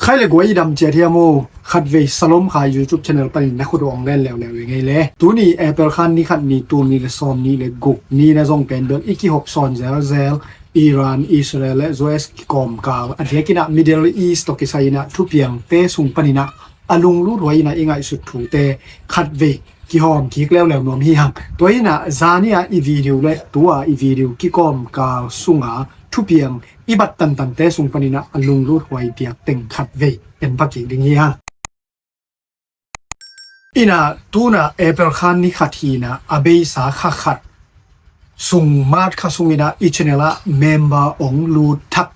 Khai le guai i dam chia thiam o, khatvei salom khai YouTube channel pani na khudo ong len leu leu ngai le. Tuni April khan ni khat ni tum ni le som ni le guk ni na zong pen bel i kihop son zel zel Iran, Israel le U S kikom kal a diak ina Middle East to kisai ina thupiang te sung pani na a lunglut huai ina i ngaihsut thute khatvei kihawm kik leu leu nuam hi hang. Tua ina zani a i video le tua i video kikom kal sunga thupiang i bat tantan te sung pani na a lunglut huai diak teng khatvei en pak kik ding hi hang. Ina tuna April khan ni khat hi na a beisa kha khat sung March kha sung ina i channel a member ong lut thak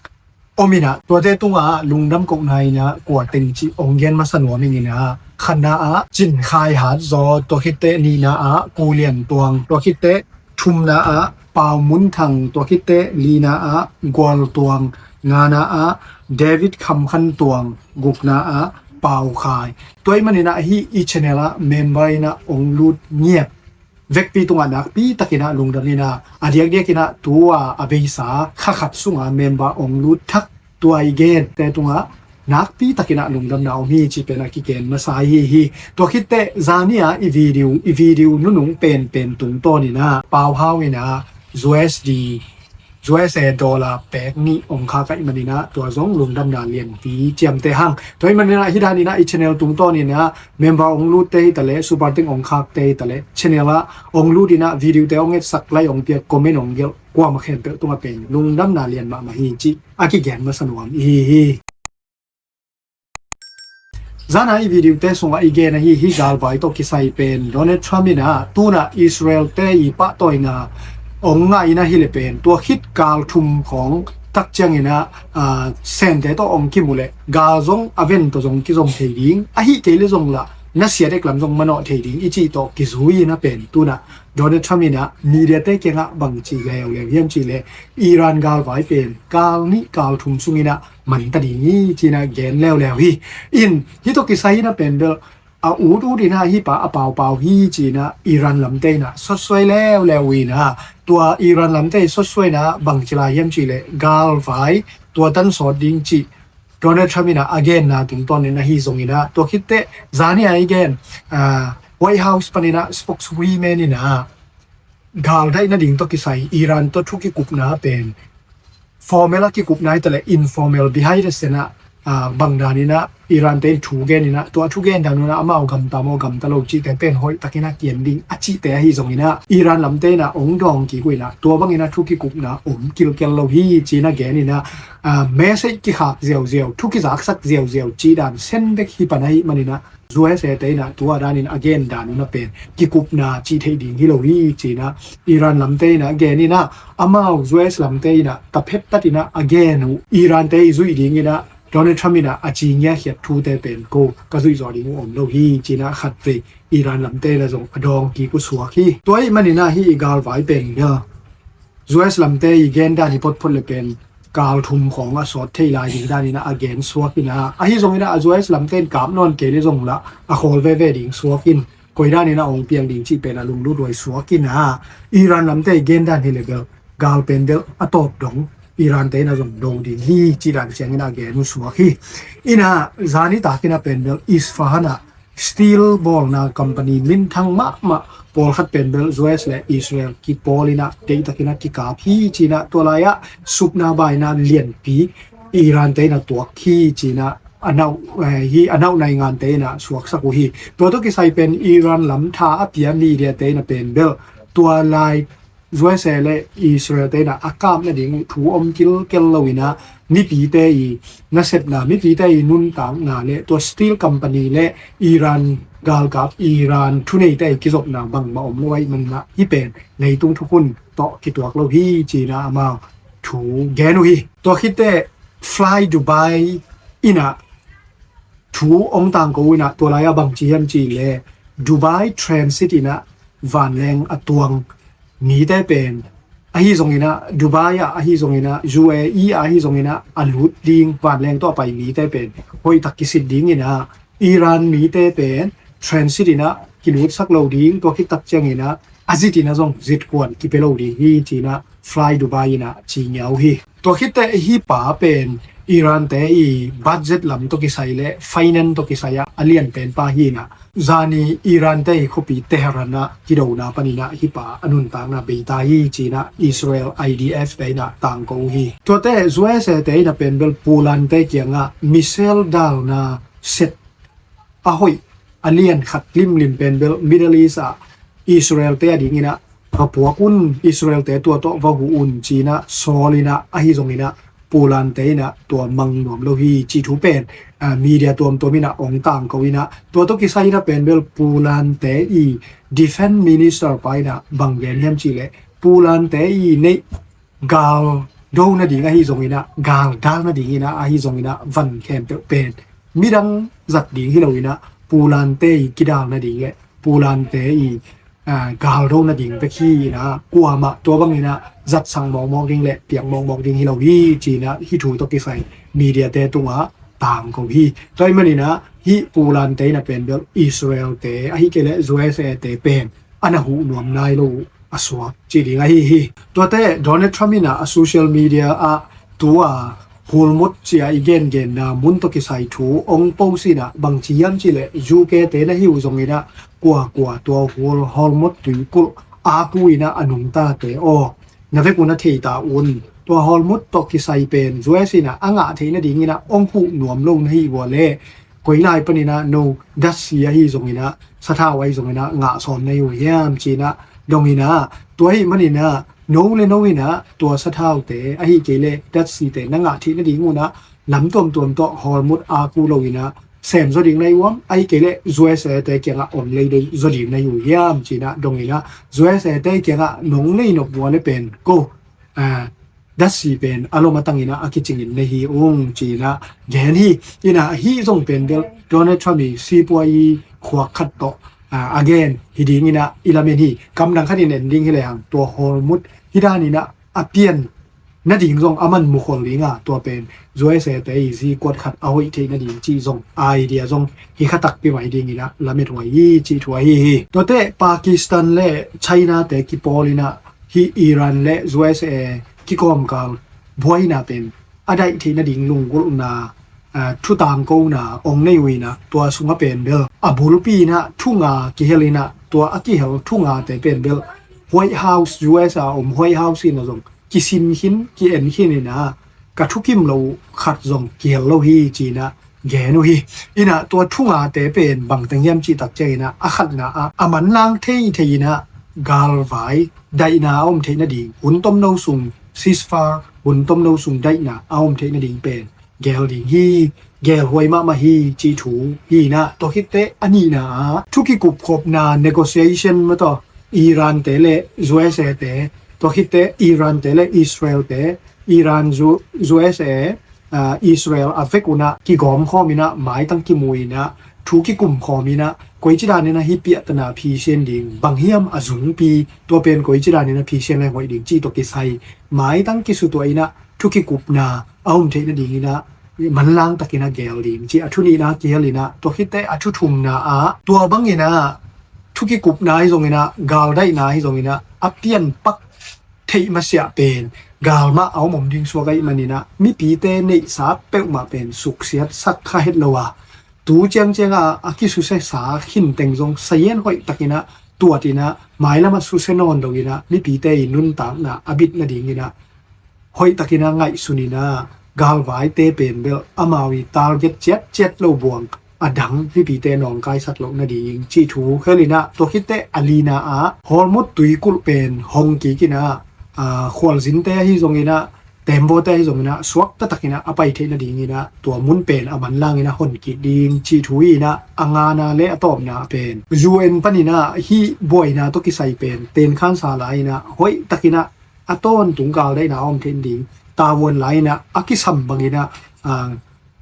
om ina, tuate tunga lungdam kok na ina kua teng chi ong gen masa nuam ing ina, khan na a Chin Khai Hat Zaw, tua khit te ni na a Pu Lian Tuang, tua khit te thum na a Pau Mun Thang, tua khit te li na a Gual Tuang, nga na a David Kham Khan Tuang, guk na a Pau Khai. Tua i man ina hi i channel a member ina ong lut ngiat vekpi tunga nakpi tak ina lungdam ina, a diak diak ina tua a beisa kha khat sunga member ong lut thak tua i gen te tunga nakpi tak ina lungdam na om hi chi pen a kigen masa hi hi. Tua khit te zani a i video, i video nunung pen pen tungtawn ina Pau Hau ina U S D, U S A dollar pek ni ong kha ka i man ina tua zong lungdam na lianpi chiam te hang. Tua i man ina hi dan ina i channel tungtawn ina member ong lut te hi ta le, super thanks ong khak te hi ta le, channel a ong lut ina video te ong et sak, like ong piak, comment ong gel, kuama khen pe tunga pen lungdam na lian mahmah hi chi a kigen masa nuam i hi hi. Zana i video te sunga i gen ahi hi galvai to kisai pen Donald Trump ina tuna Israel te i pahtawi na ong nga ina hi le pen tua khit gal thum khong tak chiang ina, a, Sen te to ong kimu le gal zong a ven to zong kizom thei ding, ahi kei le zong la nasia dek lam zong manawh thei ding i chi to kizui ina pen tuna Donald Trump ina media te kianga bang chi leu leu hiam chi le Iran galvai pen kal ni kal thum sung ina man ta ding hi chi ina gen leu leu hi. In hi to kisai ina pen bel a ut ut ina hi pa a pau pau hi chi ina Iran lam te ina sot suai leu leu ina tua Iran lam te sot suai na bang chi la hiam chi le galvai tua tan sot ding chi Donald Trump ina a gen na tungtawn ina hi zong ina tua khit te zani a i gen, a, White House pan ina spokeswoman ina gal dai na ding to kisai Iran to thu kikup na pen formal a kikup na hi ta le informal behind the scene a, a, bang dan ina Iran te thu gen ina tua thu gen dan ina amau gam ta maw gam ta lo chi te pen hoi tak ina kian ding a chi te ahi zong ina Iran lam te ina ong dong kik u ina tua bang ina thu kikup na om kilkel lo hi chi ina gen ina, a, message kikhak ziau ziau, thu kizak sak ziau ziau chi dan sen bek hi pan ahi man ina U S A te ina tua dan ina a gen dan ina pen kikup na chi thei ding hi lo hi chi ina Iran lam te ina a gen ina amau U S lam te ina ta phet tat ina a gen u Iran te i zui ding ina Donald Trump ina a chi ngia khiat thu te pen ko ka zui zo ding u om lo hi chi ina khatvei Iran lam te ina zong a dong kik u suak hi. Tua i man ina hi i galvai pen ina U S lam te i gen dan hi phot phot le pen kal thum khong a sot thei lai ding dan ina a gen suak ina ahi zong ina a U S lam te in kap nawn kei le zong la a khol veve ding suak in koi dan ina ong piang ding chi pen a lunglut huai suak ina Iran lam te i gen dan hi le bel gal pen bel a tawp dong Iran te ina zong dong ding hi chi dan chiang ina a gen u suak hi. Ina zani tak ina pen bel Isfahan a steel bawlna company minthang mahmah pawlkhat pen bel U S le Israel kipawl ina dei tak ina kikap hi chi ina tua lai a supna baina lianpi Iran te ina tuak hi chi ina a nau, eh, hi a nau nai ngan te ina suaksak u hi. Tua to kisai pen Iran lam tha a pia media te ina pen bel tua lai U S A le Israel te ina a kap na ding thu om kilkel lo ina mipi te i nasepna, mipi te i nuntakna le tua steel company le Iran galkap, Iran thunei te i kizopna bangma om lo ai man na hi pen leitung thukhun to kituak lo hi chi ina amau thu gen u hi. Tua khit te Fly Dubai ina thu ong tang ko ina tua lai a bang chi hiam chi le Dubai transit ina vanleng a tuang mite pen ahi zong ina Dubai a ahi zong ina U A E a ahi zong ina a lut ding vanleng to a pai mite pen hoi tak kisit ding ina Iran mite pen transit ina kilut sak lo ding tua khit tak chiang ina a zit ina zong zit kuan kipe lo ding hi chi ina Fly Dubai ina chi ngiau hi. Tua khit te hi pa pen ອີຣານແຕອີ ບາດເຈັດລຳໂຕະກິໄຊ ແລະ ໄຟແນນໂຕະກິໄຊອະ ອາລຽນແປນປາຮີນະ ຈານີອີຣານແຕອີ ໂຄປີເຕຮານນະ ກິໂດນາປານີນະ ຮີປາອະນຸນຕາກນະ ເບຕາຮີຈີນະ ອິສຣາແອລ ໄອດີເອັຟ ໄດນະ ຕາງໂກຮີ ຕົວແຕ ຢູເອັສເອ ແຕນະ ເປັນເບລ ປູລານແຕກຽງອະ ມິເຊລ ດາລນາ ເຊັດ ອະໂຫຍ ອາລຽນ ຂັດລິມລິມ ເປັນເບລ ມິດເດິລອີສອະ ອິສຣາແອລແຕດີງອີນະ ກະປວກອຸນ ອິສຣາແອລແຕຕົວໂຕ ວາຫູອຸນ ຈີນະ ຊໍລີນະ ອະຮີຊົງອີນະ ປູລານແຕອີນະ ຕົວມັງນວມໂລຮີ ຈີທູແປນ ອາ ມີເດຍຕົວມຕົວມີນະ ອົງຕາງເກົາອີນະ ຕົວໂຕະກິໄຊນະ ເປັນເບລ ປູລານແຕອີ ດີເຟນມິນິສເຕີ ປາຍນະ ບັງແກນແຮມຈີແລະ ປູລານແຕອີ ເນ ກາລໂດນະດີງ ອະຮີຊົງອີນະ ກາລດາລນະດີງອີນະ ອະຮີຊົງອີນະ ວັນແຄມເປເປນ ມີດັງຈັດດີງຮີໂລອີນະ ປູລານເຕອີ ກິດາລນະດີງ ແລະ ປູລານເຕອີ ອາ ກາລໂດນະດີງ ເປຄີນະ ກວມະ ຕົວບັງອີນະ ຈັດສັງມອງມອກດິງ ແລະ ປຽກມອງມອກດິງຮີໂລອີ ຈີນະ ຮີທູໂຕະກິໄຊ ມີເດຍເຕຕຸງອະ ຕາງເກົາຮີ ໂດຍມະນີນະ ຮີ ປູລານເຕນະ ເປັນເບລ ອິສຣາແອລເຕ ອະຮີເກ ແລະ ຢູເອັສເອ ເຕເປັນ ອະນະຫູນວມນາຍໂລ ອະສວກ ຈີດີງ ອະຮີຮີ ຕົວແຕ ໂດນັລ ທຣຳ ນະ ອາ ໂຊຊຽວມີເດຍ ອາ ຕົວ ໂຮລມຸດ ເຊຍ ອີເກນເກນນາ ມຸນໂຕະກິໄຊ ທູ ອົງໂປຊີນະ ບັງຈີຍາມຈີເລ ຢູເກເຕນະ ຮີວຊົງອີນະ ກວາກວາ ຕົວໂຮລ ໂຮລມຸດ ຕຸຍກຸລ ອາກູອີນະ ອະນຸງຕາເຕອອກ ນະເວກຸນະເທຕາອຸນ ຕົວໂຮລມຸດ ໂຕະກິໄຊເປັນ ຢູເອັສອີນະ ອາງະເທນະດີງອີນະ ອົງຫູນວມໂລນະ ຮີວໍເລ ກວຍລາຍປະນິນະ ໂນ ດັດຊີ ອະຮີຊົງອີນະ ສະທ້າວ ອະຮີຊົງອີນະ ງະຊອມໃນຫູແຮມຈີນະ ດົງອີນະ ຕົວຮີມະນິນະ ໂນເລໂນວິນະ ຕົວສະທ້າວເຕ ອະຮີເກເລ ດັດຊີເຕ ນະງະທິນະດີງູນະ ລຳຕົມຕົມໂຕ ຮອລມຸດ ອາກູໂລວິນະ ແຊມໂຊດິງໄນອວມ ອະຮີເກເລ ຢູເອັສເອ ເຕກຽງອະ ອອນເລໂດ ໂຊດິງໄນຫູແຮມຈີນະ ດົງອີນະ ຢູເອັສເອ ເຕກຽງອະ ນົງເລນົກບົວເລເປັນ ໂກ ອາ ດັດຊີເປັນ ອາໂລມາຕັງອີນະ ອາກິຈິງອິນ ເນຮີອຸງ ຈີນະ ແກນຮີ ອີນະ ຮີຊົງເປັນເດລ ໂດນັລ ທຣຳ ຊີປວຍ ຄວາກຂັດໂຕ ອາ ອາແກນ ຮີດີງອີນະ ອີລາເມນຮີ ກຳດັງຄະນິເນັນດິງຮີແລງ ຕົວໂຮລມຸດ ຮີດານີນະ ອາປຽນ ນະດິງຊົງ ອາມັນມຸຄົນລີງອາ ຕົວເປັນ ຢູເອັສເອ ເຕອີຊີ ກວດຂັດ ອາໂຫຍເທນະດີງ ຈີຊົງ ອາເດຍຊົງ ຮີຄະຕັກ ປີໃໝ່ດິງອີນະ ລາເມັດຫວຍ ຈີທວຍ ຮີ ຕົວເຕ ປາກິສຕານ ແລະ ໄຊນາ ເຕກິໂປລີນະ ຮີອີຣານ ແລະ ຢູເອັສເອ ກິກອມການ ບວຍນາເປັນ ອາໄດເທນະດິງລຸງກຸນາ ອາ ທຸຕາງໂກນາ ອົງເນວີນະ ຕົວສຸງອາເປັນເບລ ອາບູລປີນະ ທຸງາກິເຮລີນະ ຕົວອາກິເຮລ ທຸງາເຕເປັນເບລ ຫວາຍເຮົາ ຢູເອັສອາ ອົມຫວາຍເຮົາຊີນະ ຊົງ ກິຊິນຄິນ ກິເອັນຄິນນະ ກະທຸກິມໂລ ຂັດຊົງ ກິເຮລໂລຮີ ຈີນະ ແກໂນຮີ ອີນະ ຕົວທຸງາເຕເປັນ ບັງແຕງແຮມ ຈີຕັກເຈນະ ອາຂັດນາ ອາ ອາມັນນາງເທເທນະ ກາລວາຍ ໄດນາ ອອມເທນະດີງ ຫຸນຕົມໂນຊຸງ ຊີສຟາ ຫຸນຕົມໂນຊຸງ ໄດນາ ອອມເທນະດີງເປັນ ແກວດີງຮີ ແກວຫວຍມະມະຮີ ຈີທູ ຮີນະ ໂຕຄິດເຕ ອະນີນາ ທຸກິກຸບຄົບນາ ເນໂກຊຽເຊິນ ມາໂຕ ອີຣານເຕ ແລະ ຢູເອັສເອ ເຕ ໂຕຄິດເຕ ອີຣານເຕ ແລະ ອິສຣາແອລເຕ ອີຣານ ຢູ ຢູເອັສເອ ອາ ອິສຣາແອລ ອາເຟກອຸນະ ກິກອມຄໍມີນະ ໝາຍຕັ້ງກິມຸຍນະ ທຸກິກຸມຄໍມີນະ ໂກຍຈິດາເນນະ ຮີປຽຕະນາ ພີເຊນດິງ ບັງຮຽມ ອາຊຸງປີ ຕົວເປັນ ໂກຍຈິດາເນນະ ພີເຊນ ແລະ ຫວຍດິງ ຈີໂຕກິໄຊ ໝາຍຕັ້ງກິສຸຕົວອີນະ ທຸກິກຸບນາ ອາອຸມເທນະດີງອີນະ ມັນລາງຕະກິນະແກວດີງ ຈີອະທຸນີນາ ເກຍລີນະ ຕົວຄິດເຕ ອະທຸທຸມນາອາ ຕົວບັງອີນະ ທຸກິກຸບນາ ຮີຊົງອີນະ ກາວໄດນາ ຮີຊົງອີນະ ອາປຽນປັກ ເທມະເຊຍເປນ ກາລມະ ອາວໝົມດິງ ສວກໄກມະນີນະ ມີປີເຕ ເນສາ ເປວມະເປັນ ສຸກເສຍດ ສັກຄະເຮັດລະວາ ຕູຈຽງເຈງອາ ອາກິສຸເສສາ ຂິນເຕັງຊົງ ສະເຢັນ ຫອຍຕັກກິນະ ຕົວະຕິນະ ໝາຍລະມະ ສຸເສນອນ ດອງກິນະ ມີປີເຕ ໜຸນຕາກນາ ອາບິດນະດີງກິນະ ຫອຍຕັກກິນະ ໄງສຸນີນາ ກາລວາຍເຕເປນເບລ ອາມາວີ ຕາລເກັດ ເຈັດ ເຈັດໂລບວງ ອາດັງ ມີປີເຕ ນອງກາຍສັດໂລກນະດີງ ຈີທູ ເຄລີນາ ຕົວຄິດເຕ ອາລີນາອາ ຮອລມຸດ ຕຸຍກຸເປນ ຮົງກີກິນາ ອາ ຄວາລຊິນເຕ ຮີຊົງກິນະ ແຕມໂບແຕ ຮີຊົງກິນະ ສວກຕະຕັກກິນະ ອາໄປເທນະດີງກິນະ ຕົວມຸນເປນ ອາມັນລາງກິນະ ຮົນກິດິງ ຈີທູອີນະ ອາງານາ ແລະ ອາຕອມນາເປນ ຢູເອັນ ປານີນາ ຮີບວຍນາ ຕົວກິໄຊເປນ ເຕນຄານສາລາຍນະ ຫອຍຕັກກິນະ ອາຕອນຕຸງກາວໄດນາອອມເທນດີງ ຕາວອນລາຍນະ ອາກິສຳບັງກິນະ ອາ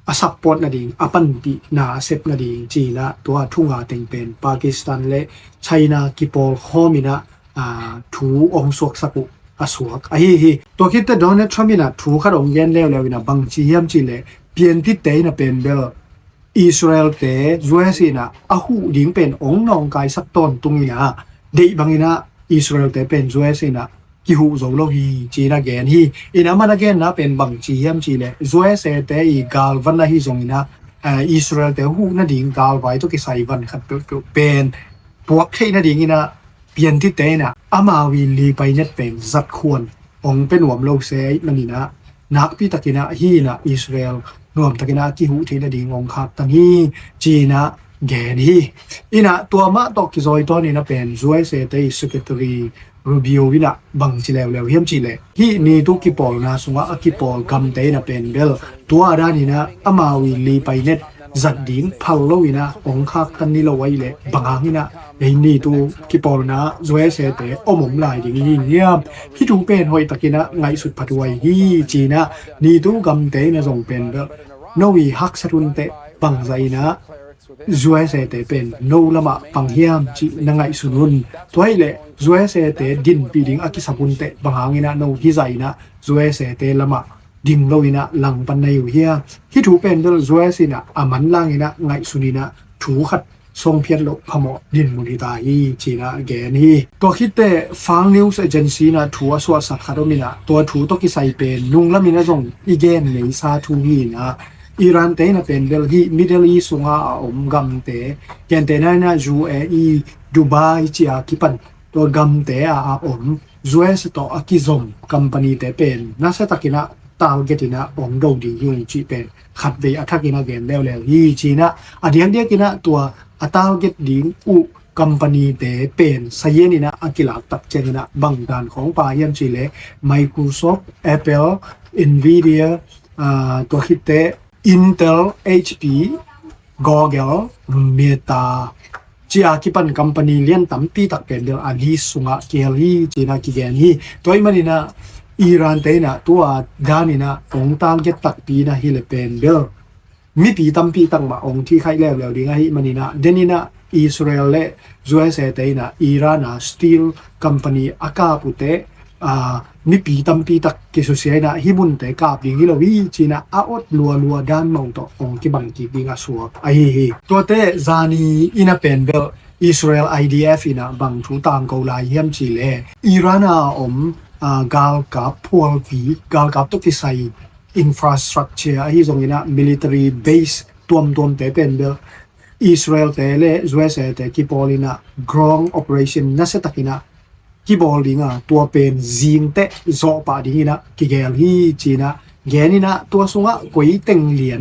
ອາສັບປອດນະດີງ ອາປັນປິນາ ອາເຊັບນະດີງ ຈີລະ ຕົວທຸງາເຕັງເປັນ ປາກິສຕານ ແລະ ໄຊນາ ກິໂປລ ຄໍມິນະ ອາ ທູ ອົງສວກ ສະກຸ ອາສວກ ອາຮີຮີ ຕົວຄິດເຕ ໂດນັລ ທຣຳ ນະ ທູ ຂັດອົງແກນແລ້ວແລ້ວນະ ບັງຈີຮຽມຈີແລ ປ່ຽນຕິດເຕນະ ເປັນເບລ ອິສຣາແອລເຕ ຢູເອັສເອນະ ອາຫູດິງເປັນ ອົງນອງກາຍສັກຕອນຕຸງອີນະ ເດບັງອີນະ ອິສຣາແອລເຕເປັນ ຢູເອັສເອນະ ກິຮູ້ໂຈໂລຮີ ຈີນະແກນຮີ ອິນອາມັນອາແກນນະເປັນບັງຈີຮຽມຈີແລະ ຢູເອສເອເຕອີກາລວັນນະຮີ ຈົງອິນອາ ອິສຣາແອລເຕຫູນະດິງກາລໄວໂຕເກໄຊວັນຄັດເປັນ ປວກເທນະດິງອິນອາ ປຽນທິເຕນະ ອາມາວີລີໄປເນັດເປັນຈັດຄວນ ອອງເປັນຫວມໂລເຊມະນິນະ ນັກປີຕະກິນະຮີນະ ອິສຣາແອລ ນວມຕະກິນະກິຫູເທນະດິງອອງຄາກຕັນຮີ ຈີນະ ແກນຮີ ອິນອາ ຕົວມະຕອກກິຈອຍຕອນນີ້ນະ ເປັນຢູເອສເອເຕ ເຊັກເຣເຕຣີ ຣູບີໂອ ວິນະ ບັງຈີແລວແລວ ຮຽມຈີແລ ຮີນີຕຸກິປອລນາ ສຸງອາກິປອລ ກຳເຕນະ ເປັນເບລ ຕົວດານີນະ ອາມາວີລີໄປເນັດ ຈັດດິງ ພັນໂລວິນະ ອອງຄາກຕັນນີໂລໄວເລ ບັງຮາງຮີນະ ໃນນີຕຸກິປອລນາ ຢູເອສເອເຕ ອອມອມລາຍດິງນີນຽມ ຮີທູເປນຫອຍຕະກິນະ ໄງສຸດພັດໄວຮີ ຈີນະ ນີຕຸກຳເຕນະ ຈົງເປັນເບລ ໂນວີຮັກສະທຸນເຕ ບັງໄຊນະ ຢູເອສເອເຕເປັນ ໂນລະມະ ປັງຮຽມ ຈີນະ ໄງສຸນຸນ ຕົວໃຫຍ່ແລະ ຢູເອສເອເຕ ດິນປີດິງ ອາກິສະພຸນເຕ ບັງຮາງຮີນະ ໂນຮິໄຊນະ ຢູເອສເອເຕ ລະມະ ດິງໂລວິນະ ລັງປັນໃນຢູເຮຍ ຮີທູເປັນເບລ ຢູເອສນະ ອາມັນລາງຮີນະ ໄງສຸນີນະ ທູຄັດ ຊົງພຽນໂລ ພະເໝາະ ດິນມຸນິຕາຮີ ຈີນະ ແກນຮີ ຕົວຄິດແຕ່ ຟາງນິວສ໌ເອເຈນຊີນະ ທູອະສວດສະຄາໂດມິນະ ຕົວທູຕົກກິໄຊເປັນ ນຸງລະມິນະ ຈົງ ອີແກນເນຊາທູຮີນະ ອີຣານເຕນະ ເປັນເບລຮີ ມິດເດິລອີສ ສຸງອາອາອົມ ກຳເຕ ແກນເຕນານະ ຢູເອອີ ດູໄບ ຈີອາກິປັນ ຕົວກຳເຕອາອາອົມ ຢູເອສໂຕອາກິຊົມ ກຳປະນີເຕເປັນ ນາເຊຕາກິນະ ຕາວເກຕິນະ ອອງໂດດີຢູຈີເປັນ ຄັດເວອາທັກກິນະ ແກນແລ້ວແລ້ວຮີ ຈີນະ ອາດຽກດຽກກິນະ ຕົວອາຕາວເກດດີງອຸ ກຳປະນີເຕເປັນ ຊະເຍນີນະ ອາກິລາ ຕັກເຈນະ ບັງດານຂອງປາຮຽມຈີເລ ໄມໂຄຣຊອບ ແອັບເປິລ ເອັນວີເດຍ ອາ ຕົວຄິດເຕ ອິນເຕັລ ເອັດເອັດພີ ກອແກລ ເມຕາ ຈີອາກິປັນ ກຳປະນີລຽນຕຳປີຕັກເປັນເບລ ອາລີ ສຸງອາເກລຮີ ຈີນະ ກິແກນຮີ ຕົວອີມານີນະ ອີຣານເຕນະ ຕົວດານີນະ ອົງຕາລເກັດຕັກປີນະ ຮີເລເປັນເບລ ມີປີຕຳປີຕັກມາ ອົງທີ່ໄຄແລ້ວແລ້ວດີງາຮີມານີນະ ເດນີນະ ອິສຣາແອລ ແລະ ຢູເອສເອເຕນະ ອີຣານນະ ສະຕີລ ກຳປະນີ ອາກາປຸເຕ ອາ ມີປີຕຳປີຕັກ ເກໂຊເຊຍນະ ຮີບຸນເຕ ກາບດີງຮີລາວີ ຈີນະ ອາອົດ ລົວ ລົວ ດານເມົາ ຕອກ ອອງ ກິບັງ ກິກ ດີງ ອາສວກ ອາຮີຮີ ຕົວເຕ ຈານີ ອີນະ ເປັນເບລ ອິສຣາແອລ ໄອດີເອັຟ ອີນະ ບັງທູຕາງ ເກົາລາຍ ຮຽມຈີແລ ອີຣານ ອາອົມ ອາ ກາລກາບ ພວລປີ ກາລກາບ ຕົກກິໄຊ infrastructure ອາຮີ ຈົງອີນະ military base ຕວມຕວມເຕ ເປັນເບລ ອິສຣາແອລເຕ ແລະ ຢູເອສເອເຕ ກິໂປລີນະ ground operation ນະເຊຕາກິນະ ກິໂບລີງາ ຕົວເປັນຈີງເຕ ເຊາະປະດີງອີນະ ກິແກລຮີ ຈີນະ ແກນອີນະ ຕົວສຸງອະ ກົຍເຕັງລຽນ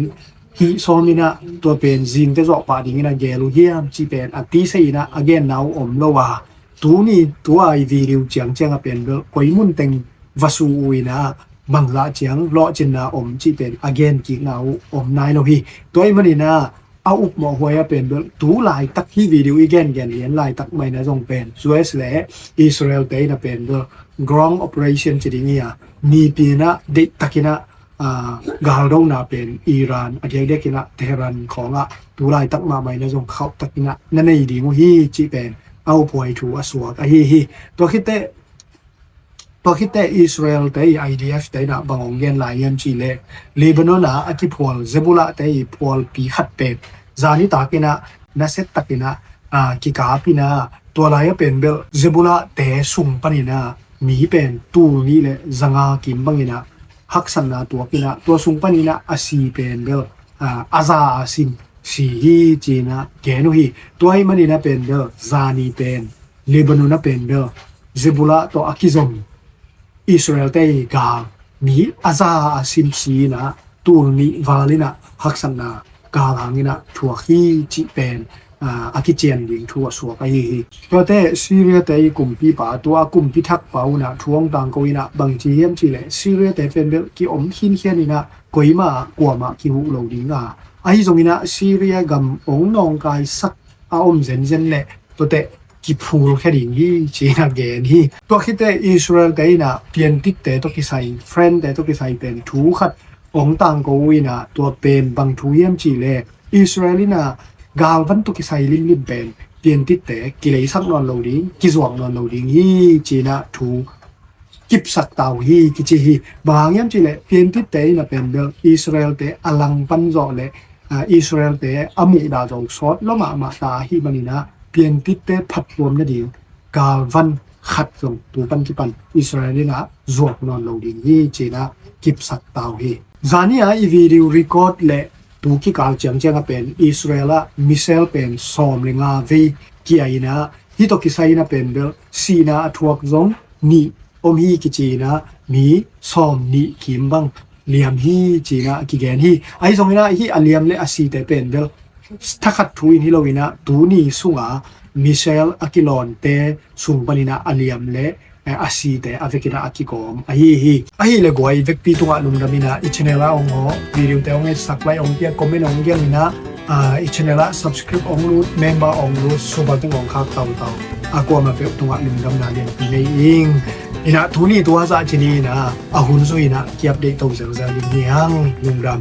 ຮີຊອມອີນະ ຕົວເປັນຈີງເຕ ເຊາະປະດີງອີນະ ແກລູຮຽມ ຈີແປນ ອາຕີເຊອີນະ ອາແກນນາວ ອອມໂລວາ ຕູນີ້ ຕົວໄອວີດິວຈຽງແຈ້ງ ອາເປັນເບລ ກົຍມຸນເຕັງ ວາຊູອູຍນາ ບັງລະຈຽງ ເລາະຈິນນາ ອອມ ຈີເປັນ ອາແກນກິກນາວ ອອມນາຍໂລຮີ ຕົວອີມານີນາ ອາອຸບເໝາະຮວຍ ອາເປັນເບລ ຕູຫຼາຍຕັກ ຮີວີດິວ ອີແກນແກນລຽນ ລາຍຕັກໄມນະ ຈົ່ງເປັນ ຢູເອສ ແລະ ອິສຣາແອລເຕນະ ເປັນເບລ ground operation ຈີດີງເງຍ ມີປີນະ ເດຕະກິນະ ອາ ກາລໂດນາ ເປັນ ອີຣານ ອາດຽກເດກກິນະ ເຕຮານ ຂອງອາ ຕູລາຍຕັກມາໄມນະ ຈົ່ງເຂົ້າຕັກກິນະ ນະເນຍດີງຮີ ຈີແປນ ເອົາພວຍທູອາສວກ ອາຮີຮີ ຕົວຄິດເຕ ຕົວຄິດແຕ ອິສຣາແອລເຕ ໄອດີເອັຟ ເຕນະ ບັງອອງແກນລາຍ ເອັມຈີ ແລະ ເລບານອນ ອາ ອາກິພວນ ເຊບູລາ ເຕ ພວນປີຂັດເປັນ ຈານິຕາກິນະ ນາເຊດຕາກິນະ ອາ ກິກາປິນາ ຕົວລາຍເປັນເບລ ເຊບູລາ ເຕ ຊຸງປະນິນາ ມີເປັນ ຕູນະ ແລະ ຈະງາກິມບັງກິນະ ຮັກສັນນາຕົວກິນະ ຕົວຊຸງປະນິນະ ອາຊີເປັນເບລ ອາ ອາຊາ ອາຊິມ ຊີຮີ ຈີນະ ແກນູຮີ ຕົວໄອມານີນະ ເປັນເບລ ຈານີເປັນ ເລບານອນນະ ເປັນເບລ ເຊບູລາ ຕົວອາກິຊົມ ອິສຣາແອລເຕກາ ມີອາຊາ ອາຊິມ ຊີນະ ຕູນະ ວາລິນະ ຮັກສັນນາ ກາລາງກິນະ ທົວຄີ ຈີແປນ ອາ ອາກິຈຽນ ລິງ ທົວສວກ ອາຮີຮີ ຕົວເຕ ຊີເຣຍເຕ ກຸມປີປາ ຕົວອາກຸມພິທັກ ປາວນະ ທວງຕາງໂກວິນະ ບັງຈີຮຽມຈີແລ ຊີເຣຍເຕ ເປັນເບລ ກິອົມ ຄີນຄຽນນິນະ ກົຍມາ ກົວມາ ກິຫູໂລດີງາ ອາຮີຊົງກິນະ ຊີເຣຍກຳ ອົງນອງກາຍສັກ ອາອົມເຊັນເຊັນແລະ ຕົວແຕະ ກິພູລແຄດີງຮີ ຈີນະແກນຮີ ຕົວຄິດແຕ ອິສຣາແອລເຕນະ ປຽນຕິດແຕຕົວກິໄຊ ແຟຣນແຕຕົວກິໄຊເປັນ ທູຄັດ ອົງຕ່າງໂກວີນະ ຕົວເປັນບັງທູຮຽມຈີແລ ອິສຣາແອລນະ ກາລວັນຕຸກິໄຊລິມລິມເປັນ ປຽນຕິດແຕ ກິເລສັກນອນໂລດີ ກິຈວກນອນໂລດີງຮີ ຈີນະ ທູ ກິບສັກຕາວຮີ ກິຈີຮີ ບາງຍາມຈີແລ ປຽນຕິດແຕນະເປັນເບລ ອິສຣາແອລເຕ ອະລັງປັນເຈາະແລ ອາ ອິສຣາແອລເຕ ອາມຸດາໂຈ ຊອດ ລະມະມະຕາ ຮີມານີນະ ປຽນຕິດແຕ ພັດລວມນະດີ ກາລວັນ ຂາດສົ່ງຕູປັນກິປັນ ອິດສະຣາເອນ ອາ ຈວກນອນລົງດິນຮີ ຈີນ ອາ ກິບສັກຕາວຮີ. ຈານີ້ ອາ ອີ video record ແລະ ຕູກິກາວຈຽງຈຽງ ອາ ເປັນ ອິດສະຣາເອນ ອາ missile ເປັນ ຊອມ ແລະ ງາ ເວີ ກິອາ ນ ອາ ຮີໂຕກິໄຊ ນ ອາ ເປັນ ເບວ ຊີ ນ ອາ ທວກ ຈົງ ນີ ອົມ ຮີ ກິຈີ ນ ອາ ມີ ຊອມ ນີ ກິມບັງ ລຽມ ຮີ ຈີ ນ ອາ ກິແກນ ຮີ ອາ ຮີ ຊົງ ນ ອາ ຮີ ອາ ລຽມ ແລະ ອາ ຊີ ແຕ ເປັນ ເບວ ທະຂັດ ທູ ອິນ ຮີ ໂລ ນ ອາ ຕູ ນີ ຊຸງ ອາ missile ອາ ກິລອນ ແຕ ຊຸງ ປະ ນີ ນ ອາ ລຽມ ແລະ ອາ ຊີ ແຕ ອາ ເວັກ ນ ອາ ກິກອມ ອາ ຮີ ຮີ ອາ ຮີ ແລະ ກວຍ ເວັກ ປີ ຕຸງ ອາ ລຸງ ດຳ ນ ອາ ອິດ channel ອອງ ຫໍ ວິດີໂອ ແຕ ອອງ ເຮັດ subscribe ອອງ ເກຍ comment ອອງ ກຽນ ນ ອາ ອິດ channel subscribe ອອງ ລູດ member ອອງ ລູດ ຊຸບ ອອງ ຄາກ ເຕົາ ເຕົາ ອາ ກວມ ອາ ເປັນ ຕຸງ ອາ ລຸງ ດຳ ນ າ ລຽນ ປີ ໃນ ອິງ ນ ອາ ທູ ນີ ຕົວ ສາ ຈີ ນີ ນ ອາ ອາ ຮຸນ ຊຸຍ ນ ອາ ກຽບ ເດ ຕົງ ເຊີງ ຊາ ລິງ ເຮ ຮັງ ລຸງ ດຳ